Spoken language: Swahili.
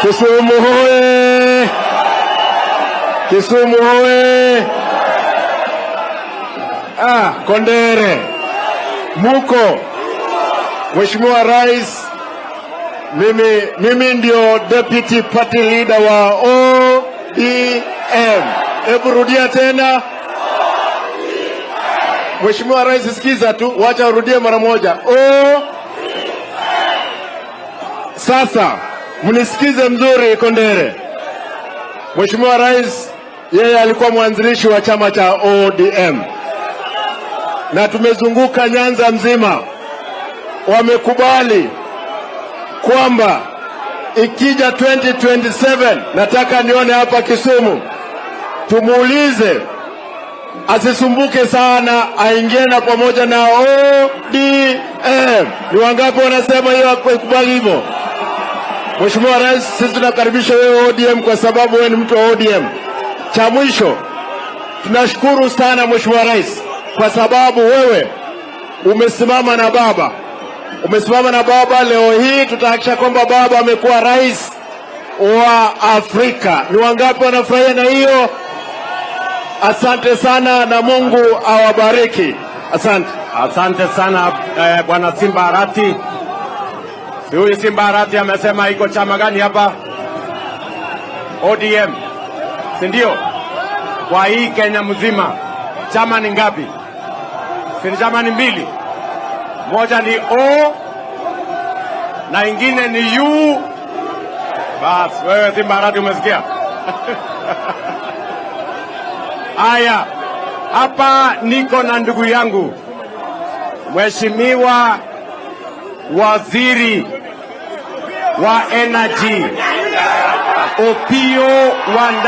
Kisumu hoye! Kisumu hoye! Ah, Kondere muko. Mheshimiwa Rais, mimi ndio deputy party leader wa ODM. Hebu rudia tena. Mheshimiwa Rais, sikiza tu, wacha urudie mara moja. O sasa mnisikize mzuri Kondere. Mheshimiwa Rais yeye alikuwa mwanzilishi wa chama cha ODM na tumezunguka Nyanza mzima, wamekubali kwamba ikija 2027 nataka nione hapa Kisumu, tumuulize asisumbuke sana, aingie na pamoja na ODM. Ni wangapi wanasema hiyo kubali hivyo? Mheshimiwa Rais, sisi tunakaribisha wewe ODM kwa sababu wewe ni mtu wa ODM. Cha mwisho, tunashukuru sana Mheshimiwa Rais kwa sababu wewe umesimama na baba, umesimama na baba. Leo hii tutahakikisha kwamba baba amekuwa rais wa Afrika. Ni wangapi wanafurahia na hiyo? Asante sana na Mungu awabariki. Asante. Asante sana bwana Simba Arati. Si huyu Simba Arati amesema iko chama gani hapa? ODM, si ndio? Kwa hii Kenya mzima chama ni ngapi? Si ni chama ni mbili, moja ni O na ingine ni U. Bas, wewe Simba Arati umesikia? Haya, hapa niko na ndugu yangu Mheshimiwa Waziri wa Energy Opiyo Wandayi.